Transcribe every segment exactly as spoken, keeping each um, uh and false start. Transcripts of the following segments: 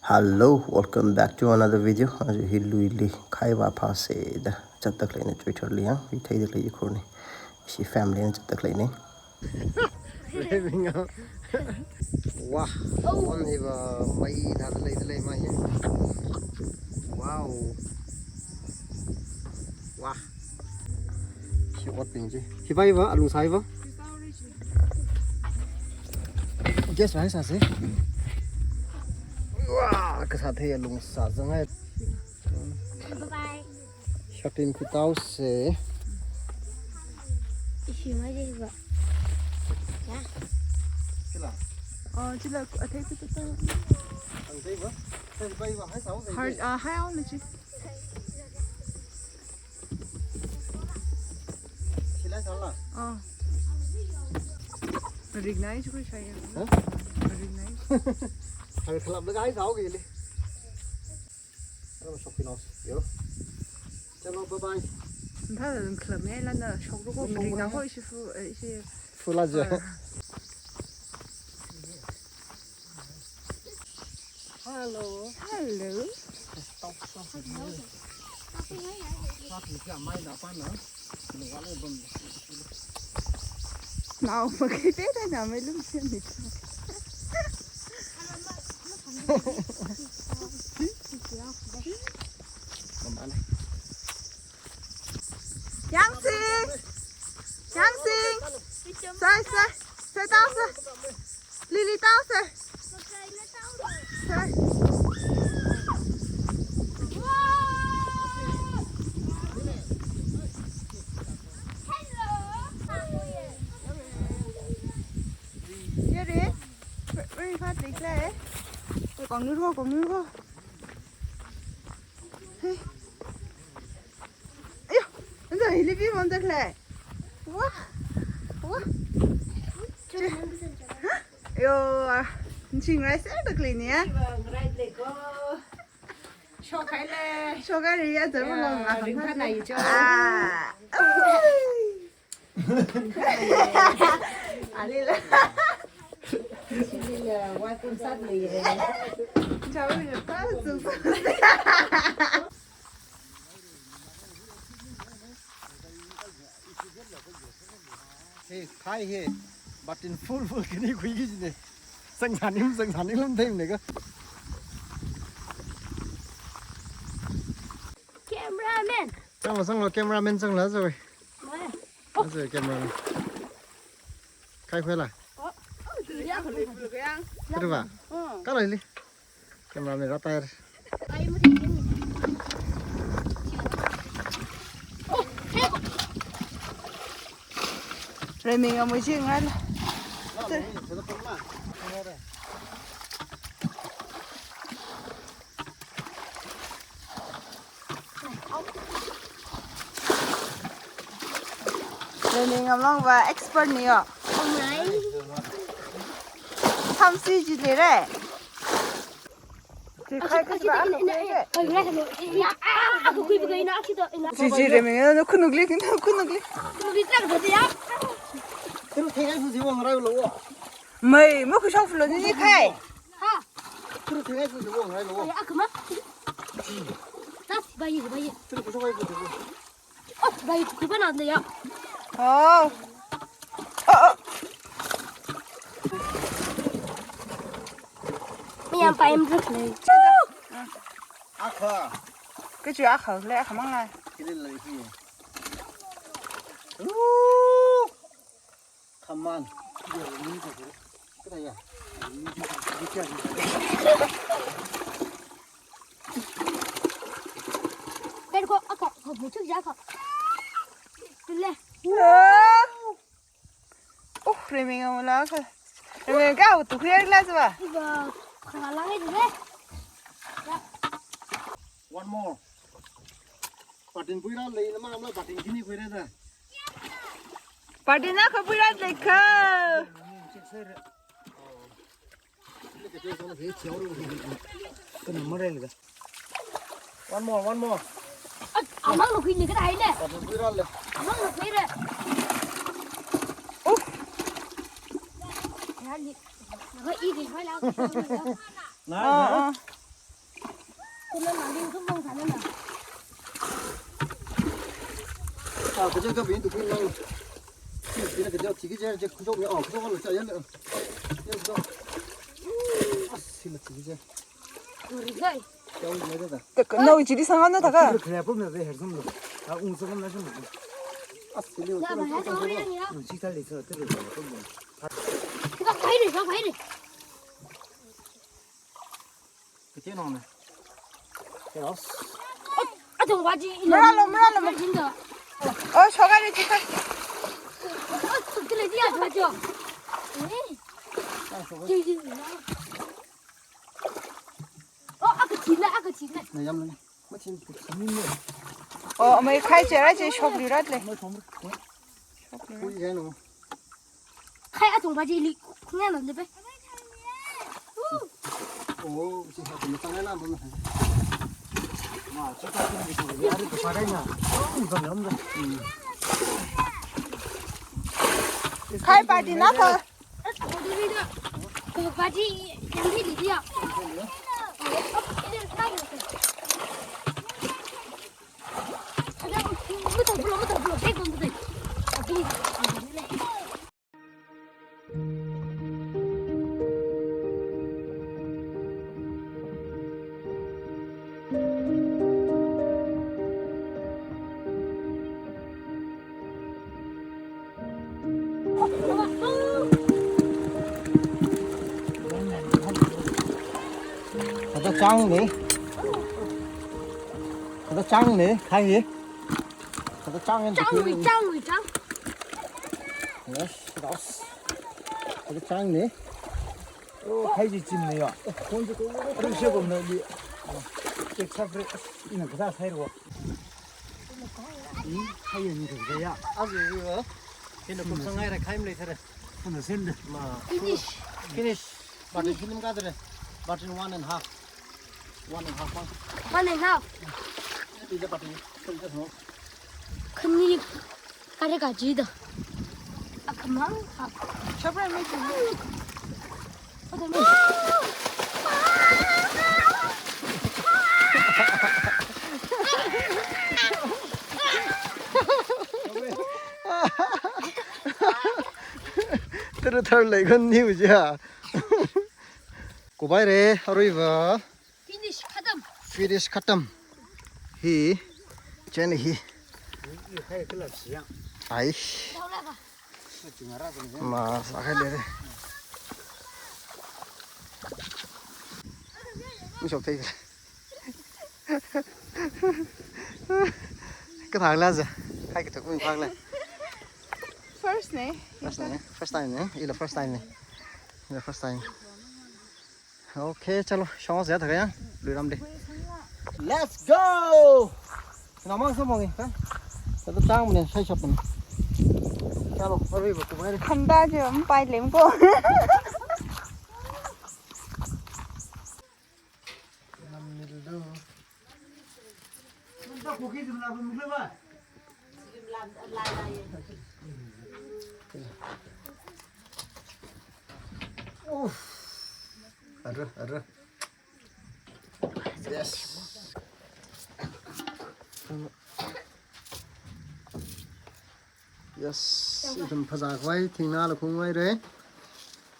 Hello, welcome back to another video. Aja hi luili khai vāphāsei da zatda khaleina, Twitter li ya, hi theida khalei ikhurna. Ishi family na zatda khaleina. Wow. Ot hiva mai thāda leida lei mai hi. Wow. Wow. Hi otbing chi. Hi vaiva, alungsā hiva. Guess vāhaisāsei. Wow, kasā thei alungsā zanghai. Bye bye. Shaktin khuitāusei. Ishi mai je ba. Ya. Chila. Oh, chila, athei tu tu tu. Ang thei ba? Thei ba, ba, hai sao, hai. Har, ah, hai au na chi. Chila sao la. Oh. Recognize ko shaya. Ha? Recognize. Har khalap laga hai sao ke le. Chalo, shok pinaos. Yo. Chalo, bye bye. Nda, nda, club me la na shok ro ko, shok ro ko, ishi fu, eh, ishi. Fu la je. Ah. Hello. Hello. Stop, stop. Stop, stop. Nao, makai te da na mai lum siya ni. Yangching! Yangching! Sai, sai! Sai, tāusei! Lily, tāusei! Sai! Yare, very hard to play. Kong nurko, kong nurko. Hey. Ayo, anda hili pi mamda khalei. Wah, wah. Ayo, ah, nching rai sāda khalei ni ya. Shok hai le. Shok hai le ya, jabo long la. Ringphā na yi jo. Ah. Alila. Chilila, wai kum sat le ye. Chau ni ta su. Hey, khai he. Batin full full kini khui ki ne. Sang sanim, sang sanim lam time ne ka. Cameraman. Sang lo, sang lo, cameraman sang lo, sorry. Mai. Sorry, cameraman. Khai khuila. Oh. Kadu ba? Hmm. Kala li. Cameraman rāpai. Ai, mati. Oh, hey. Reming amui chi ngai la. Training amlong va expert ni yo. Ngai. Thamsi ji le re. Te khai ka ba. Ai, ngai lo. Ya, ah, aku kui bukai na, aku to, ina. Ji ji re me, no, khunuk li, no, khunuk li. Khunuk li tak ba ya. Tru the ngai fu ji wang rai lo. Mai, mo khu shok fu lo ni khai. Ha. Tru the ngai fu ji wang rai lo. Ya, aku ma. Tas, bayi, bayi. Tru khu shok ngai fu ji wang. Oh, bayi, khu ba na de ya. Oh. Oh, oh. Mi yang pa em ruk le. Akha. Kachi akha le, akha mang lai. Kini lai ki. Ooh. Come on. Kaya. Pero ko aka ko buchuk ja ko. Tule. Oh, reming amula ka. Reming ka tu khuya la swa. Iba khala ngai de. One more. Batin puira lei na ma amla batin kini khuira da. Batin na kha puira lei kha. One more, one more. Amang lo khuini kada hai ne. Amang lo khuira. Uf. Ya ni. Nama i di hai la. Nice, huh? Ah, kaja ka bin tu kun nang. Sila kaja tiki ja ja kujo mi ah kujo lo cha ya lo. Ya so. Ah, sila tiki ja. Kuri jai. Kau ni ada. Te no ichi di sanga no taka. Kau kena pun me be herzum lo. Ah, ung sangam na sum. Ah, sila. Ya, ba ya, kau ni ya. Ung sita le so te lo. Kita kai ni, kau kai ni. Kete nong na. Keros. Atong baji. Mara lo, mara lo, mara. Jinda. Oh, shoga ni chika. Oh, tu le dia baji. Eh. Ah, shoga. Ji, ji. Oh, aka china, aka china. Na yam lo. Ma chin ku chini ne. Oh, amai khai chera chi shok lirat le. Ma chom. Shok lirat. Kui ga no. Khai atong baji li khunga na de pe. Oh, si ha ko tang na ba. Ma, cha ta ni ko ya ri ko pa na. Ni ko nam da. Khai baji na ko. Baji yang di dia. Kada chang ni. Kada chang ni, khai hi. Kada chang ni. Chang ni, chang ni, chang. Yes, yes. Kada chang ni. Oh, khai ji chim ni ya. Ru she bom na li. Ek sa fre. Ina kada khai ro. Hmm, khai ni kada ya. Azu ru. Ina kum sangai ra khai mle thare. Kuna sende. Ma. Finish. Finish. Batin kinim ka thare. Batin one and half. One and half one. One and half. Ila batin. Khani kare ka ji da. Akamang ha. Chapra me ji. Tara thar lei kan niu ja. Kubai re, aruiva. Finish khatam. Finish khatam. Hi, chen hi. Ai. Ma, sa khai de. Mi shok thei. Ka thang la ja. Khai ka thuk mi phak la. First ne. First ne. First time ne. Ila first time ne. Ila first time. Okay, chalo, shong se thakha ya. Lui ram de. Let's go. Na mang sa mong ha. Sa ta tang ne, sai shop ne. Chalo, aruiva ko mai. Khanda je, um, pai lem ko. Nam mil do. Uff. Ara, ara. Yes. Yes, ithum phazā khavai, thingna la khung vai re.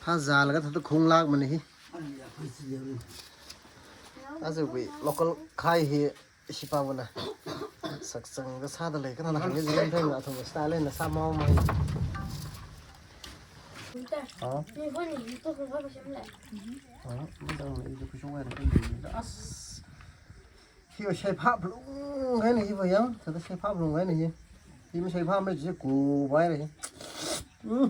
Phazālaga thāda khunglāk mana hi. Aja wui local khai hi. Ishi pa wuna. Sakchang kasā da lei, kana hāngli zilan pheng athum style na sāmao mai. Ah? Ah, madang ni ijo kushong ai na kan. As. Hi shaiphā phalung kahaina hi va yang, thāda shaiphā phalung kahaina hi. Hi mashaiphā mai chi ko vai re. Mm.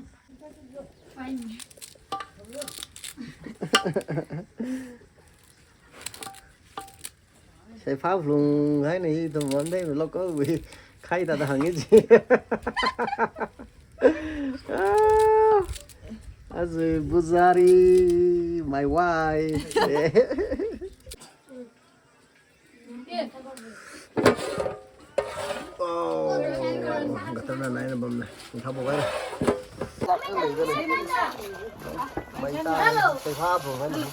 Shaiphā phalung kahaina hi, ithum one day local wui khai thāda hāngi chi. Ah, aja buzari, my wife. Oh, gata na nai na bam na. Thabo kai. Mai ta, shaiphā phalung kahaina.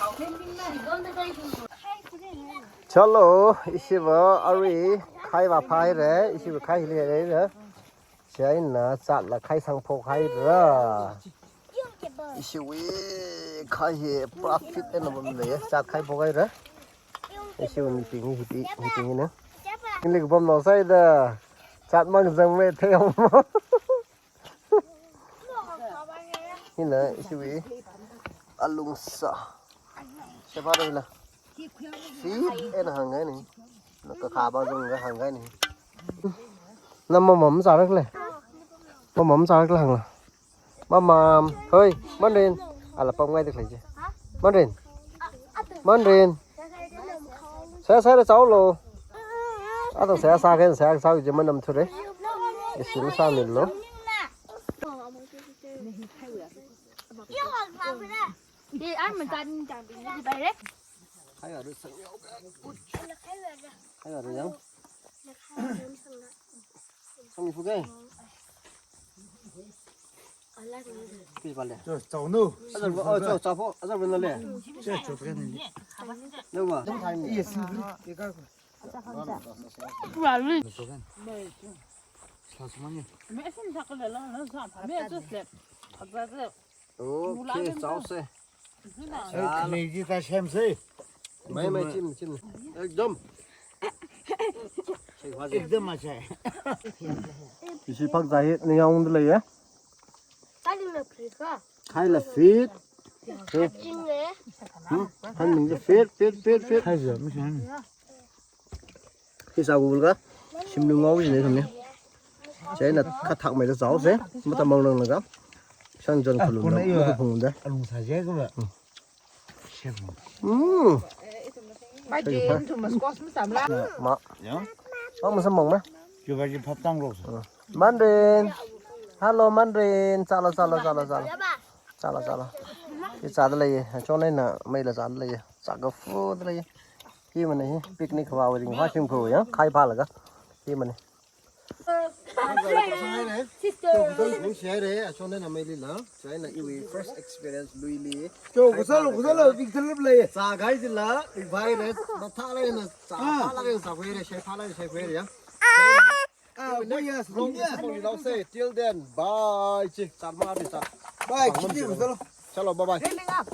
Chalo, ishiva arui khai vāphāhaira, ishiva khai hili haira. Chieina zatla khai sangphokhaira. Ishiwui khai hi pura fit eina pamlei, zat khaiphokhaira. Ishiwui mibing hi, mibing hina. Ningli kapam naosaida, zat mang zangmei theihaomo. Hina ishiwui alungsa. Sheba rila. Fit eina hāngngaini. Naka khaba zong hāngngaini. Na mamam zarak le. Mamam zarak le hāngla. Mamam. Hoi, Manrin. Ala pamngai dik lei je. Manrin. Manrin. Seihā sāra, chaolo. Ato seihā sākhen, seihā sāki je manam thure. Isim sāmilo. Ye, ar majan jang bing ni bai re. Khai ara sang yao. Khai ara yang. Sang ni fugai. Pi bale. Cho, chao nu. Azar ba, oh, cho, chao pho, azar ba na le. Cho, cho, kan ni. Lo ba. Yes. Pura lui. Sa semani. Me sin sa kala la, la sa. Me cho slep. Agak slep. Okay, chaose. Hey, crazy ta shem se. Mai, mai, chim, chim. Ekdom. Ekdom achha hai. Ishi phakzā hi ningyāng ungda leiya. Kali na free ka. Khai la fit. Ching le. Hmm? Khai ning fit, fit, fit, fit. Khai ja, mi shan. Hi sāgu bulga, shimli ngau jine thumne. Chieina khathak meida chaose, mata mang nang laga. Shang jon khulum na, mata phung da. Alungsa je ko ba. Shemo. Hmm. Mai jin tu mas kos masam la. Ma. Ya. Ma masam mang ma. Ju ba ji phap tang ro. Manrin. Hello, Manrin. Chalo, chalo, chalo, chalo. Chalo, chalo. Hi zāda leiya. Chon eina meila zāda leiya. Zāga fuda leiya. Hi mana hi picnic khavā ringphā shimkhur ya. Khai phālaga. Hi mana. Sister. Chon eina meilila. Chieina iwui first experience luili. Cho, kusalo, kusalo, big trip leiya. Zāgai jila, big virus. Mathālak eina, zāphālak eina, zākhuira, shaiphālak eina, shaiphākhuira ya. Ah, boy, yes, long, yes. Till then, bye. Chi, char ma, bye, char. Bye, khiti, chalo. Chalo, bye bye. Hey, ling up.